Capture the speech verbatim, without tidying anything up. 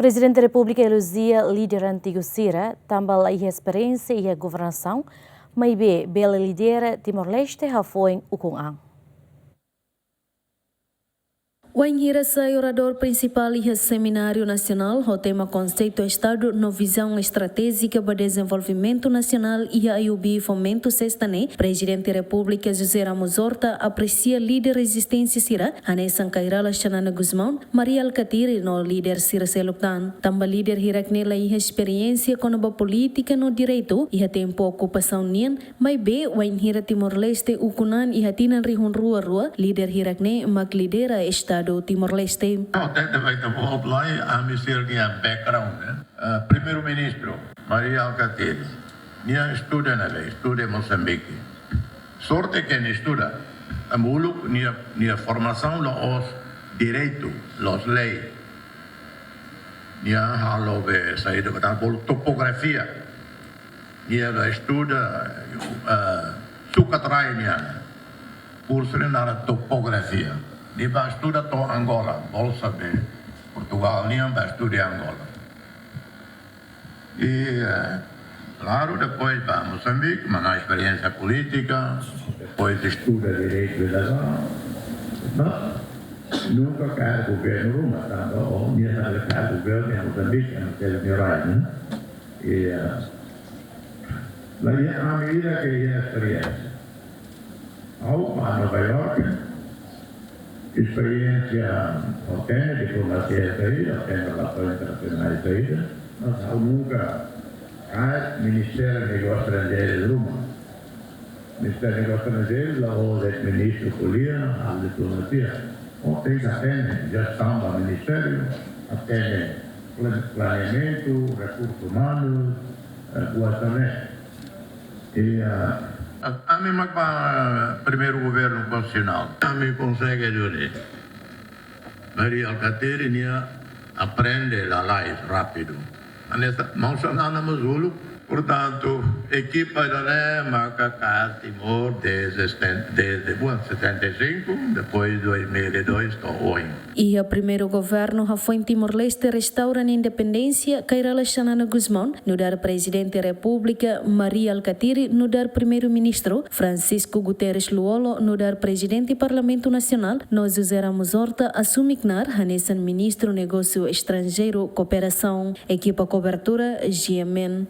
Prezidente Repúblika elojia líder antigu sira, tanba la iha esperiénsia iha governasaun, maibé bele lidera Timor-Leste hafoin ukun an. Wainhira sai oradór prinsipál iha Semináriu Nasionál ho tema Konseitu Estadu no Vizaun Estratéjika ba Dezenvolvimentu Nasionál iha IUB Fomento Sesta ne'e, Prezidente Repúblika José Ramos Horta apresia líder rezisténsia sira, hanesan Kay Rala Xanana Gusmão, Mari Alkatiri no líder sira seluk tan. Tanba líder hirak-ne'e la iha esperiénsia kona-ba polítika no direitu iha tempu okupasaun nian, maibé wainhira Timor-Leste ukun an iha tinan rihun rua rua, líder hirak-ne'e mak lidera Estadu Timor-Leste. Tenta vai ta volta lá e ami sira-nia background, né? Ah, Primeiru-Ministru, Mari Alkatiri, nia estuda ne'ebé, estuda Mosambike. Sorte ke nia estuda, tanba uluk nia, nia formasaun la'ós direitu, la'ós lei. Nia halo be saida, bolu topografia. Nia bá estuda, eh, sukat rai nian. Kursu ne'e naran topografia. Nia bá estuda to'o Angola, bolsa be Portugal nian bá estuda Angola. I, eh, klaru, depois bá Mosambike, manán esperiénsia polítika, depois estuda direitu de la, mas nunka kaer governu ruma, tanba ó, nia la kaer governu iha Mosambike, nia teve nia rai, né? I, eh, la iha ami ida ke iha esperiénsia. Ha'u bá Nova York, esperiénsia ha'u-nia diplomasia saida, ha'u-nia relasaun internasionál saida, mas ha'u nunka kaer Ministériu Negósiu Estranjeiru ruma. Ministériu Negósiu Estranjeiru, la'ós ministru ko'alia, halo diplomasia. Ó tenke hatene, jestaun ba ministériu, hatene plan-, planeamentu, rekursu umanu, eh, buat sira-ne'e. I, ah, ami mak bá primeiru governu konstitusionál. Ami konsege duni. Mari Alkatiri nia aprende lalais, rápidu. Hanesan maun Xanana mós uluk. Portantu, ekipa ida-ne'e maka kaer Timor desde seten-, desde, bom, setenta e cinco, depois dois mil e dois to'o ohin. Iha primeiru governu hafoin Timor-Leste restaura nia independénsia, Kay Rala Xanana Gusmão nu'udar Prezidente Repúblika, Mari Alkatiri nu'udar Primeiru-Ministru, Francisco Guterres Lú-Olo nu'udar Prezidente Parlamentu Nasionál, no José Ramos Horta asume knaar hanesan Ministru Negósiu Estranjeiru Kooperasaun. Ekipa kobertura, G M N.